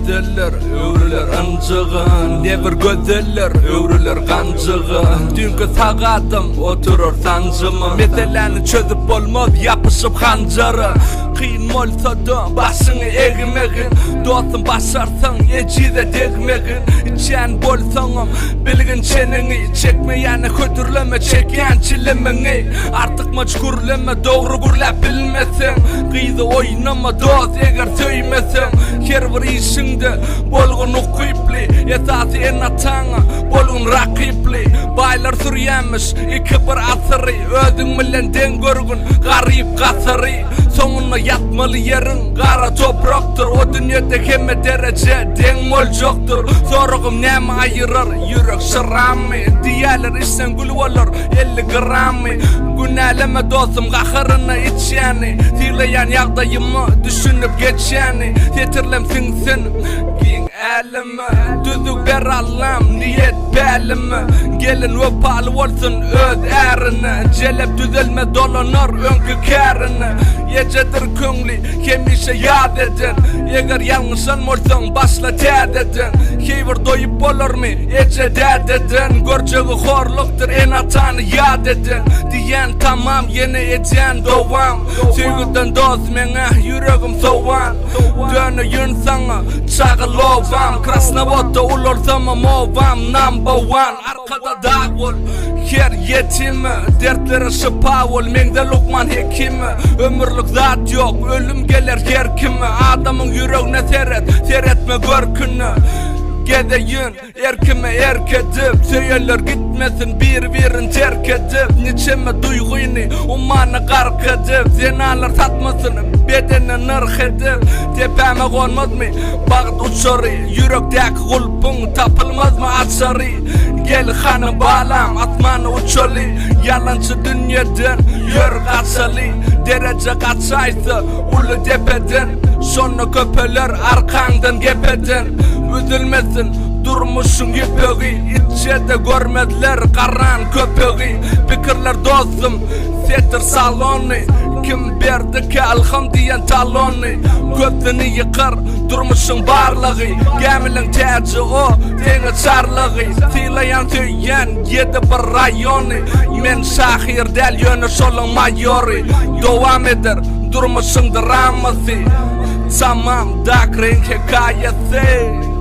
gözeller öwrüler ynjyga Nebir gözeller öwrüler ganjyga Düýnki sag adam oturar sanjyma Meseläni çözüp bolmaz ýapyşyp hanjara Kyn bolsa-da başyňy egmegin Dostum başarsaň ejize degmegin Içýän bolsaňam bilgin çeniňi Çekmeýäne hödürleme çekýän çilimiňi Artykmaç gürleme dogry gürläp bilmeseň Gyzy oýnama dost eger söýmeseň Her bir işiňde bolgun ukyply Esasy ene-ataňa bolgun rakyply Baýlar sürýämiş 2 bir asyry Özüň bilen deň görgün garyp gasary Soňunda ýatmaly ýeriň gara toprakdyr O dünýede hemme dereje deň boljakdyr Soragym näme aýyrar ýürek şyrammy Diýýäler içseň gül bolar 50 grammy Günäleme dostum gaharyna içýäni Sylaýan ýagdaýyma düşünip geçýäni Setirlem siňsin giň äleme Düzüw ber Allam niýet pälime Gelin wepaly bolsun öz ärine Jelep düzelmez dolanar öňki kärine Ejedir köňli hemişe ýat eden Eger ýalňyşan bolsaň başla täzeden Heý bir doýup bolarmy eje dädeden Görjegi horlukdyr ene-atany ýat eden Diýýän tamam ýene edýän dowam Söýgüden dost meňä ýüregim sowan Döneýin saňa çagyl obam Krasnowodda ulalsamam obam number one Arkada dag bol her ýetime Dertlere şypa bol meňze lukman hekime Ömürlik zat ýok ölüm geler her kime Adamyň ýüregne seret seretme görküne Gezeýin Erkime erk edip, söýenler gitmesin bir-birin terk edip Niçeme duýgyny ummana gark edip Zenanlar satmasyn bedenine nyrh edip Depäme gonmazmy bagt uçary Ýürekdäki gulpuň tapylmazmy açary Gel hany balam asmana uçaly Ýalançy dünýeden ýör gaçaly Dereje gaçaýsa uly depeden Şonda köpeler arkaňdan gep eden Üzülmesin durmuşyň ýüpegi Içjede görmezler garan köpegi Pikirler dostum setir salony Kim berdikä ylham diýen talony Köpüni ýykar durmuşyň barlygy Gämiliň täji o deňiz çarlygy Sylaýan söýýän ýedi bir raýony Men şahyr däl ýöne şolaň maýory Dowam eder durmuşyň dramasy Tamam Dark Reign hekaýasy.